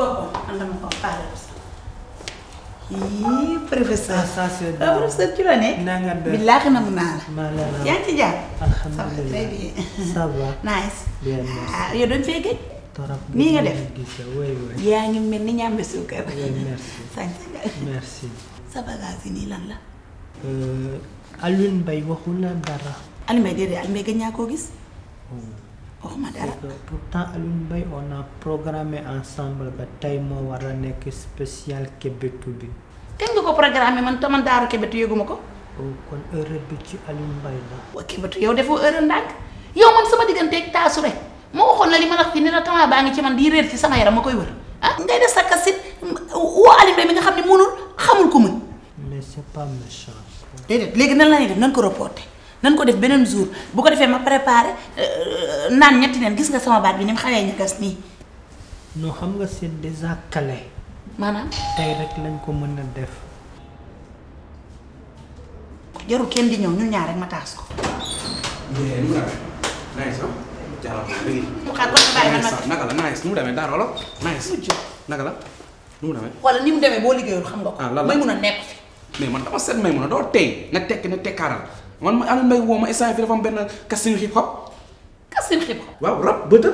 boppam andama ko faale ii professeur professeur ci la ne billaahi na mu naa la yaa ngi ci jàmm alhamdulilah très bien ça va nice bien ah yow dañ fee gëj nii nga def yaa ngi mel ni ñàmbe suukar merci sa bagage yi nii lan la Alioune Mbaye waxul la dara Alioune Mbaye déedéet Alioune Mbaye gëj naa koo gis waxuma dara pourtant Alioune Mbaye on a programmé ensemble ba tey moo war a nekk spécial Kébetu bi kañ nga ko programmé man taman daaru Kébetu yëguma ko kon heure bi ci Alioune Mbaye la waa Kébetu yow defoo heure ndànk yow man sama digganteeg taasu rek ma waxoon la li ma la fi ni la tamaa baa ngi ci man di réer ci sama yaram ma koy wër ah ngay def sa kasit woo Alioune Mbaye mi nga xam ne mënul xamul ko mën mais c'est pas méchant déedéet léegi nan la ñuy def nan ko reporté nan ko def beneen jour bu ko defee ma préparé naan ñetti neen gis nga sama baat bi ni mu xawee ñagas nii non xam nga c'est déjà calé maanaam tey rek lañ ko mën a def jarul kenn di ñëw ñun ñaar rek ma taas ko mu xaar ko sa bàyyi man naka la nice nu mu demee dara la nice naka la nu mu demee wala ni mu demee boo liggéeyul xam nga ko may mun a nekk fi mais man dama seet may mun a doo tey na tekk na tekkaaral man ma Alioune Mbaye woo ma instant fi dafa am benn casting hip hop casting hip hop waaw rap bëtë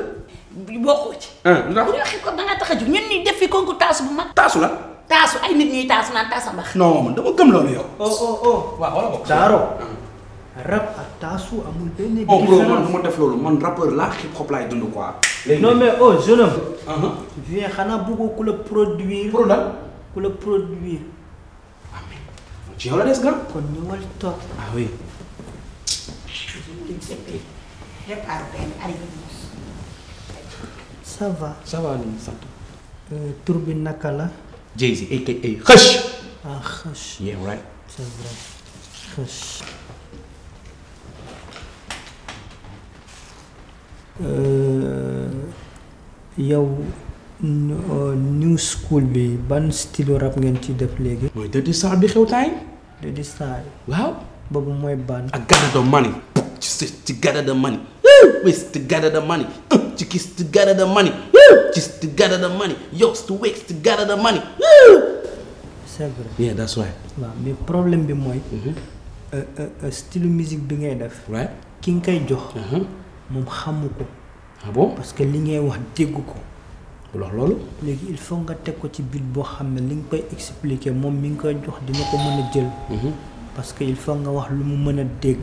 bokkoo ci bu dee hip hop dangaa tax a jóg ñun ñuy def fi concours taasu bu mag taasu la taasu ay nit ñuy taasu naan taasa mbax non man dama gëm loolu yow waaw wala bokk daaro rap ak taasu amul benn bro man du ma def loolu man rappeur laa hip hop laay dund quoi non mais jeune homme viens xanaa bëggoo ku la produire ku la produire ci yow la des grand kon ñëwal toog ah oui ça va nii sant tur bi naka la Jay-Z aka Xëch ah Xëch yeah right c'est vrai Xëch yow new school bi ban style rap ngeen ci def léegi mooy Dirty Style bi xew taay Dirty Style waaw boobu mooy ban I gather the money to gather the money waste to gather the money to kiss to gather the money just to gather the money yoks to wakes to gather the money c'est vrai yeah that's right waaw mais problème bi mooy style musique bi ngay def ki nga koy jox moom xamu ko ah bon parce que li ngay wax dégg ko loolu léegi il faut nga teg ko ci biir boo xam ne li nga koy expliquer moom mi ngi koy jox dina ko mën a jël parce que il faut nga wax lu mu mën a dégg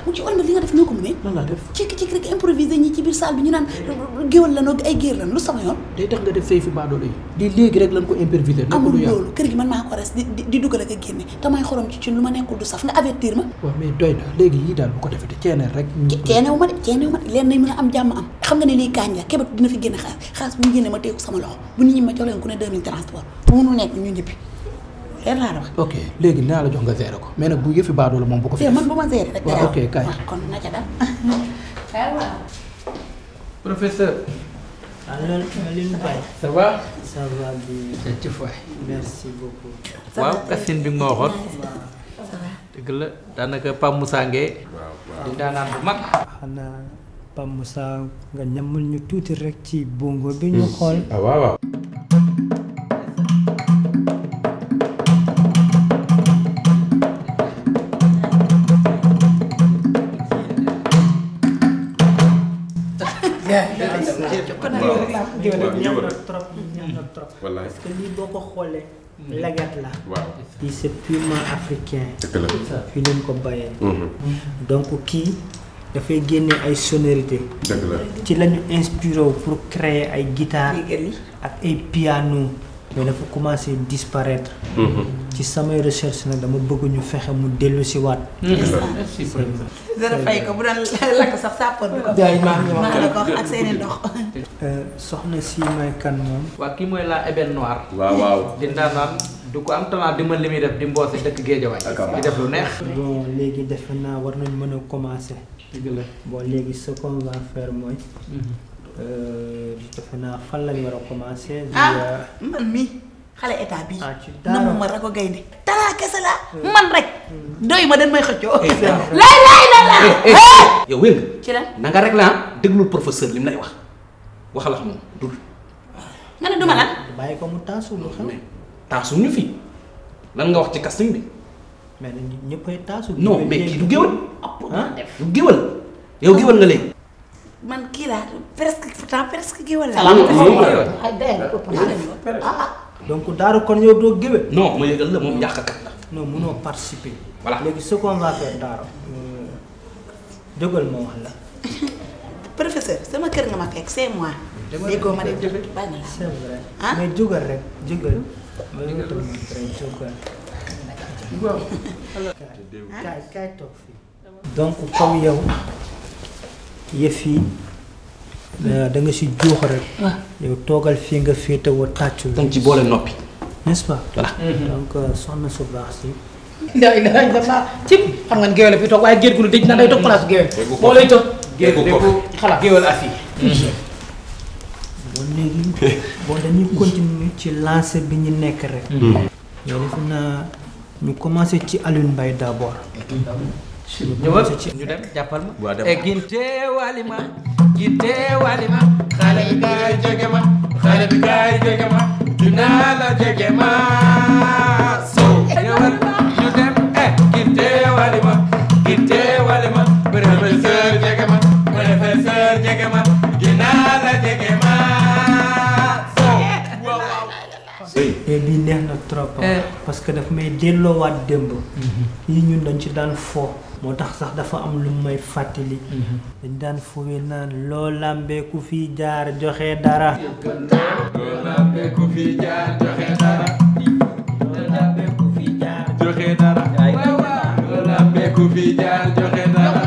mu ci ol ma li nga def noo ko mu ne lan laa def ci rek improviser ñi ci biir salle bi ñu naan géwal la noo ay géer lan lu sama yoon day tax nga def fay fi baadoolo yi di léegi rek lan ko improviser amul loolu kër gi man maa ko res di dugal ak a génne te may xorom ci lu ma nekkul du saf nga avertir ma waaw mais doy na léegi yii daal bu ko defee te ceeneel rek ceenewu ma de leen nañ mën a am jàmm am xam nga ne lii kaañ la Kébetu dina fi génne xaalis bu ñu génne ma teeku sama loxo bu nit ñi ma jox leen ku ne 2000 transport bu mënul nekk ñu ñëppi leer laa la wax ok léegi naa la jox nga gérer ko mais nag bu yëfi baadoolo moom bu ko fi man bu ma gérer rek waaw ok kay kon na ca dal waaw professeur Alioune Mbaye ça va ça va bien ci fay merci beaucoup waaw Kassine bi nga ma waxoon dëgg la daanaka Pape Moussa Ngueye di daanaan bu mag xanaa Pape Moussa nga ñamul ñu tuuti rek ci bongo bi ñu xool waaw ñam na trop ñam na trop. wallaay parce que lii boo ko xoolee. lagat la. waaw kii c'est purement africain. dëgg la fii leen ko bayee. donc kii dafay génne ay sonorité. dëgg la ci lañu inspiré pour créer ay guitare ak ay piano mais dafa commencé disparaître. ci samay recherche nag dama bëgg ñu fexe mu dellu si waat. dara fay ko bu doon lakk sax sàppoon bi ko. maa la ko wax ak seeni ndox. soxna si may kan moom. waa kii mooy la ébène noire. waaw di naan du ko am talent di mën li muy def di mboose dëkk Géejawaay. di def lu neex. bon léegi defe naa war nañ mën a commencer. dëgg la bon léegi ce qu'on va faire mooy. defe naa fan lañ war a commencer. man mii xale état bii. ci namu ma rek ko gaynde talaa kese la man rek. doy ma dañ may xëccoo. laay la. yow wér nga. ci lan na nga rek la déglul professeur li mu lay wax waxal ak moom dul. nga ne duma lan. bàyyi ko mu taasu lu xam. taasu ñu fi lan nga wax ci casting bi. mais dañu ñëppay taasu. non mais kii du géwal. du géwal yow géwal nga léegi. man kii laa presque pourtant presque géwal la. donc daaru kon yow doo géwél. non ma yëgal la moom yàqkat la. non mënoo participer. voilà léegi ce qu'on va faire daaru jógal ma wax la. professeur sama kër nga ma fekk c'est moi. déggoo ma dem bàyyi na la. c'est vrai mais jógal rek jógal. ma yëgatal ma rek jógal. kaay toog fii. donc comme yow yëf yi da nga si juux rek. yow toogal fii nga féetewoo tàccul. dañ ci boole noppi. n'est-ce pas. voilà donc soxna su baax si. la ilaha illallah ci xam nga géwél fi toog waaye géer gu lu dëj na day toog place géwél boo lay toog géer xalaat géwél as yi bon léegi bon dañuy continuer ci lancé bi ñu nekk rek. yow defe naa ñu commencé ci Alioune Mbaye d'abord. ñëwal ñu dem jàppal ma. waa dem ginte walima ginte walima. xale bi kaay jege ma xale bi kaay jege ma dinaa la jege ma sow ñëwal ñu dem ginte walima professeur jege ma professeur jege ma dinaa la jege ma sow waaw waaw et bii neex na trop. parce que daf may delloowaat démb. yi ñun dañ ci daan fo. moo tax sax dafa am lu may fàttali. dañ daan fowee naan loo lambee ku fi jaar joxe dara. loo lambee ku fi jaar joxe dara. loo lambee ku fi jaar joxe dara. loo lambee ku fi jaar joxe dara.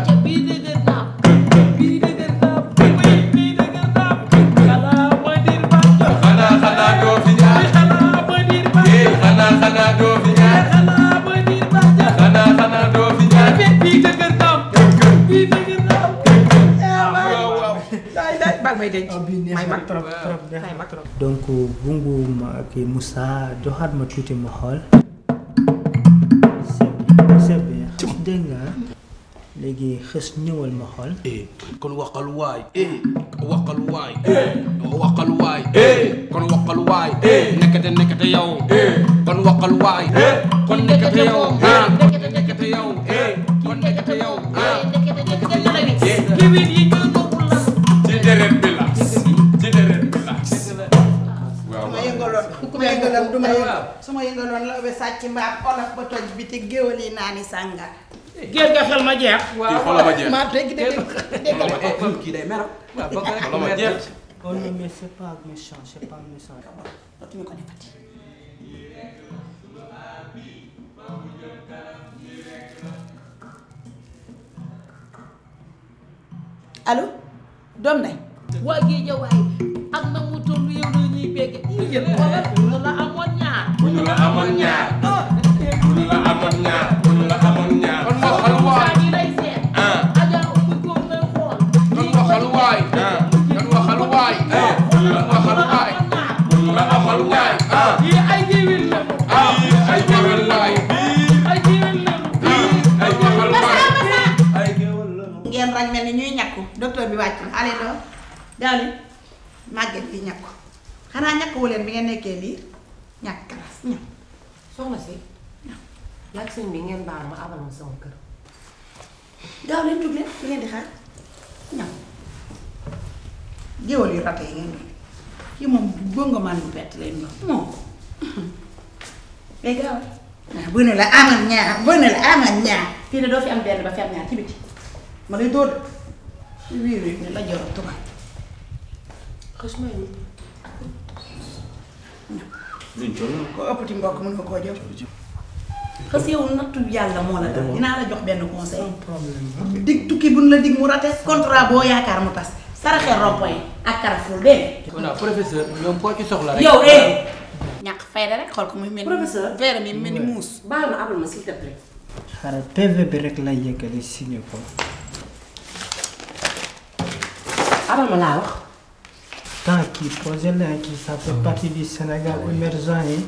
xanaa doo fi jaar. xanaa doo fi jaar. xanaa doo fi jaar. donc bungu ma kii Moussa joxaat ma tuuti ma xool. c'est bien dégg nga léegi xës ñëwal ma xool. kon waxal waay. waxal waay. waxal waay. kon waxal waay. nekkate yow. kon waxal waay. kon nekkate yow. nekkate yow. kon nekkate yow. ci deret bi la. ci deret bi la. waaw su ma yëngaloon du ma yëngal su ma yëngaloon la ba sàcc mbaam olof ba toj bi te géwël yi naani sàngar. géer nga xel ma jeex kii xoolal ma jeex. maa dégg kii day mer. xoolal ma jeex. oh non mais c'est pas méchant c'est pas méchant. dootuñu ko defati. allo doom day. waa Géejawaay ak na mu toll yow la ñuy bégge yéen xoolal bu ñu la amoon ñaar. bu ñu la amoon ñaar. bu ñu la amoon ñaar. bu ñu la amoon ñaar. kon waxal waay. ñi lay seet. Adja ubbi ko lay xool. kon waxal waay. kon waxal waay. kon waxal waay. bu ñu la amoon ñaar. yii ay géwél la. ay géwél laay. ay géwél la. ay géwél waay. ay géwal la. ngeen rang mel ni ñuy ñàkku docteur bi wàcc na allez doom gaaw leen màgget bi ñàkku xanaa ñàkkuwu leen bi ngeen nekkee liir ñàkk classe ñëw. soxna si laaj sëñ bi ngeen baal ma abal ma sama kër. gaaw leen jug leen bi ngeen di xaar ñëw géwal yu rate yi ngeen doon kii moom bongo man bu pett lay ndox moom day gaaw bu ne la amal ñaar fii ne doo fi am benn ba fi am ñaar ci biti ma lay dóor wii ne la joro tubaab xës may luñ toll ko ëppati mbokk mën nga koo jox xës yow nattu yàlla moo la dal dinaa la jox benn conseil dig tukki buñ la dig mu rate contrat boo yaakaar mu tas saraxee rond-point ak Carrefour dégg voilà professeur ñoom koo ci soxla rek. yow ñàkk fayda rek xool ko muy mel ni professeur verre mi mel ni muus baal ma abal ma s'il te plaît. xaaral PV bi rek lay yëkkali signé ko. abal ma laa wax. tant kii posé la kii ça fait partie du Sénégal émergent yi.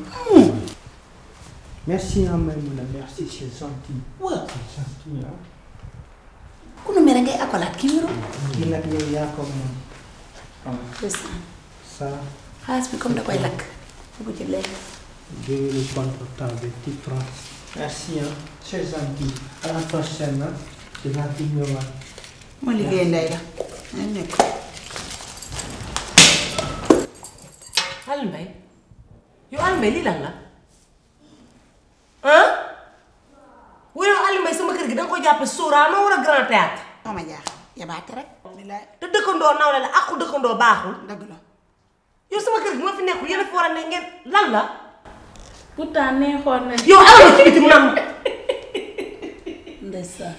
merci Maïmouna merci c'est gentil. waaw c'est gentil ah. ku nu mere ngay akolaat kii wéru. kii nag yow yaa ko moom. ça. xaalis bi comme da koy lakk. bu ci léegi. le contre-temps bi tu prends. merci hein c'est gentil. à la prochaine hein. dinaa fi ñëwaat. ma liggéey ndey la. nañ nekk. Aliou Mbaye yow Aliou Mbaye lii lan la ah yow Aliou Mbaye sama kër gi da nga ko jàppe Sorano wala Grand Théâtre. moo ma jaax yabaate rek. te dëkkandoo nawle la àqu dëkkandoo baaxul. dëgg la. yow sama kër gi ma fi nekkul yéen a fi war a ne ngeen lan la. pourtant neexoon na. yow alal ci biti mu naan. ndeysaan.